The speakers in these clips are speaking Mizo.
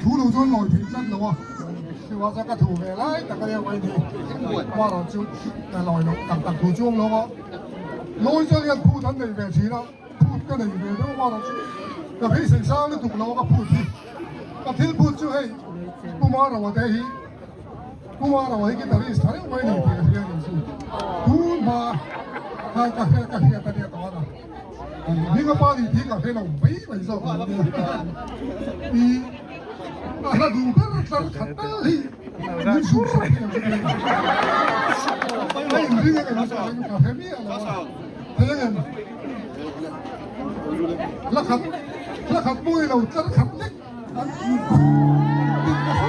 Thu lo chuan lawi theih tlat lo a, chuvang ka thu ve lai tak a nia mai ni. Amaherawh chu ka lawi loh tak tak thu chu awm lo a, lawi chuan hian phut an nei ve thin a, phut ka nei ve deuh amaherawh chu ka beisei sang lutuk lo a ka phut hi. Ka thil phut chu hei Pu Marawa te hi Pu Marawa hi guitarist tha reuh mai ni tih ka hria a nih chu. Tun hma khan ka hria ka hriat a nia tawh a. Hminga pa nih tih ka hre lo mai mai zawk ang nia. I a hla duh ber tlar khat tal hi min zuk sak hi ang nia. A inring a ka ka hre miah lo a. Thei angem? Hla khat hla khat mawi lo tlar khat lek an tin nasa.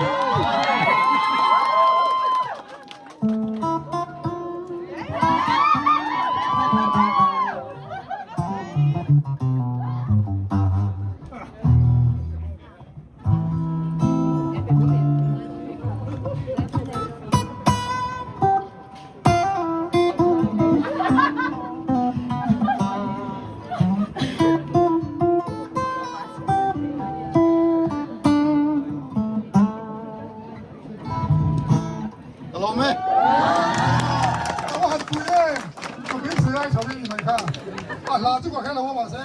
Ka lawm e. Ka va han pui e. Ka beisei ai tha ve ni mai kha. A hla chu ka hre lo a mahse a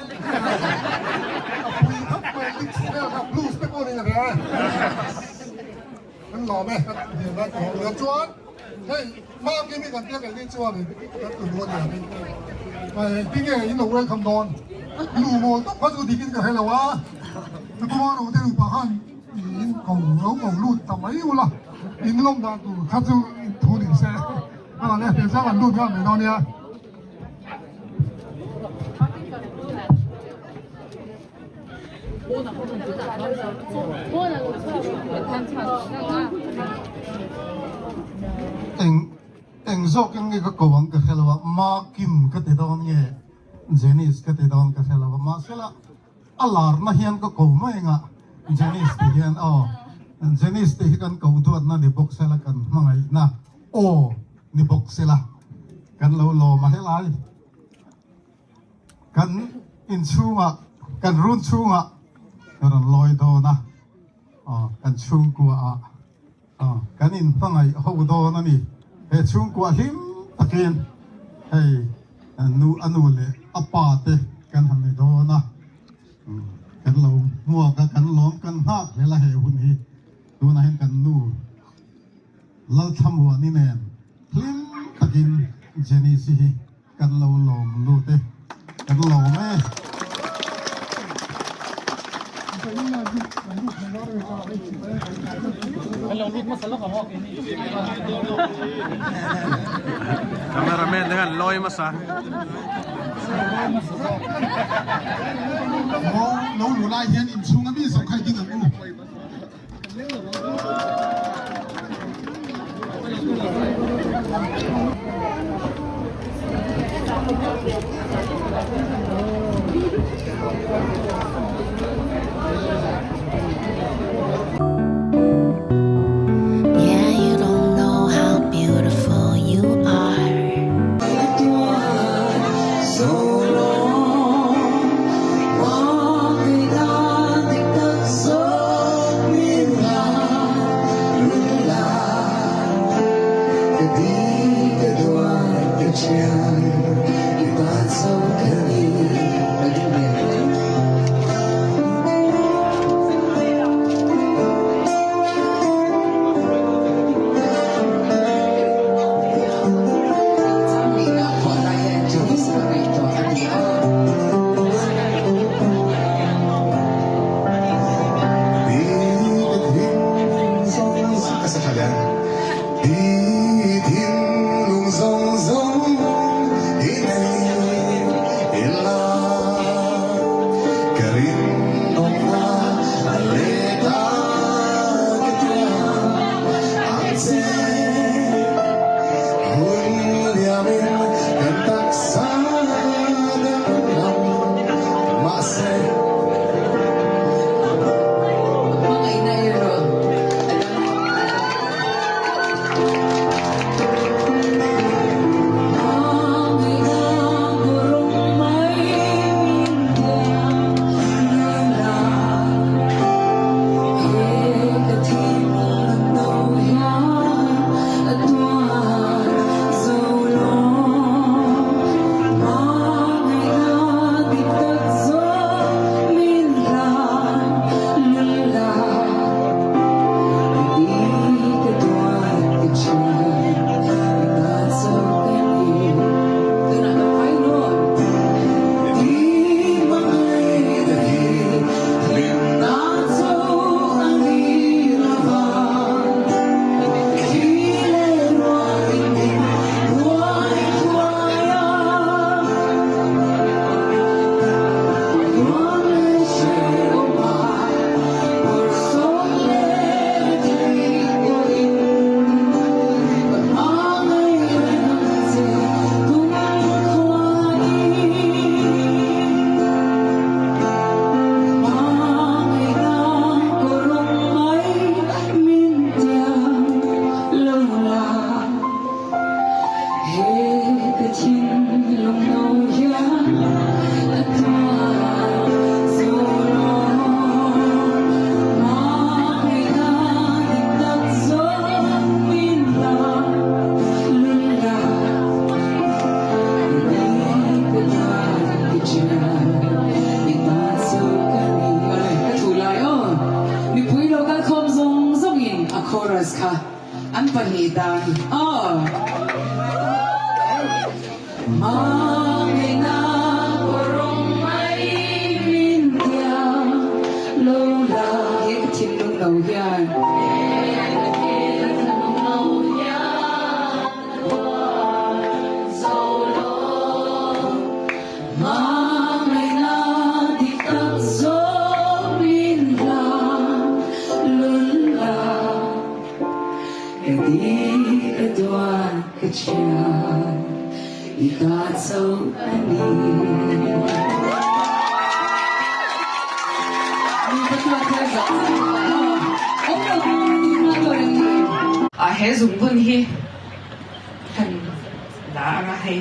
pui khawp mai licks vel kha blues te pawh ni ka hria e. Kan lawm e. Kan hniam lai ka lawm e. Chuan hei Maki mi kan tia kei ni chuan kan tu luan lian in engtin nge in lo welcome dawn. Lu mawl tawp kha chu dik in ka hre lo a. Kumar ro te nupa khan in ko lo ko lut ta mai ula in lawm dan tur kha chu in thu ni se a le hmel chang an lut nghal mai dawn nia. Eng eng zawk in nge ka ko ang ka hre lo a ma kim ka ti dawn nge Janice ka ti dawn ka hre lo a mahsela A larna hian ka ko mai anga Janice ti hian aw Janice tih hi kan ko duatna ni bawk sela kan hmangaihna aw ni bawk sela kan lo lawm a helai kan inchhungah kan run chhungah ka rawn lawi dawn a aw kan chhungkua ah aw kan in hmangaih ho dawn a ni he chhungkua hlim takin hei nu a nu leh a pa te kan han ni dawn a kan lo hmuak a kan lawm kan nghak hlel a he hun hi tunah hian kan nu Lalthlamuani nen hlim takin Janice hi kan lo lawm lut e kan lawm e. Cameraman te khan lawi hmasa. Lo lu lai hian inchhung a mi zawk kha i ding ang u. Yeah, you don't know how beautiful you are. kha an pahnih dan aw. Mamina kawrawng mai min tiang lo la he ka thinlung lo hian. He ka thinlung lo hian a tuar zo lo. Mamina dik tak zawk min hlan lun la. Ka di ka duat ka thian i ta chauh a ni. He zungbun hi kan la anga hei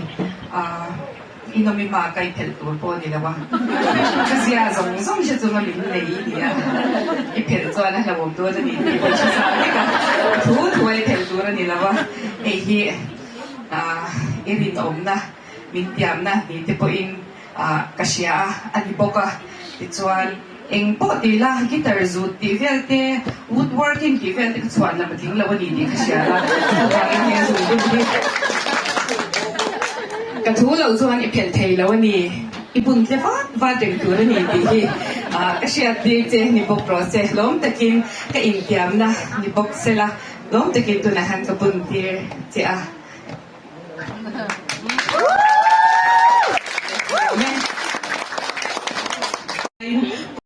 Inawm i hma kai phelh tur pawh a ni lo a, ka zia zawng zawng hre chunga min nei i ni a, i phelh chuan a hlauhawm dawn a ni tih pawh hre sa vek a, thu thu a i phelh tur a ni lo a, hei hi i rinawmna, min tiamna ni te pawhin ka hria a, a ni bawk a, tichuan eng pawh ti la guitar zut tih vel te, wood working tih vel te ka chhuan lam a tling lo a ni tih ka hria a, chuvangin he zung bun hi ka thu loh chuan i phelh thei lo a ni, i bun tle vat vat reng tur a ni tih hi ka hriat tir che ni bawk rawh se, lawm takin ka intiamna ni bawk se la, lawm takin tunah hian ka bun tir che a.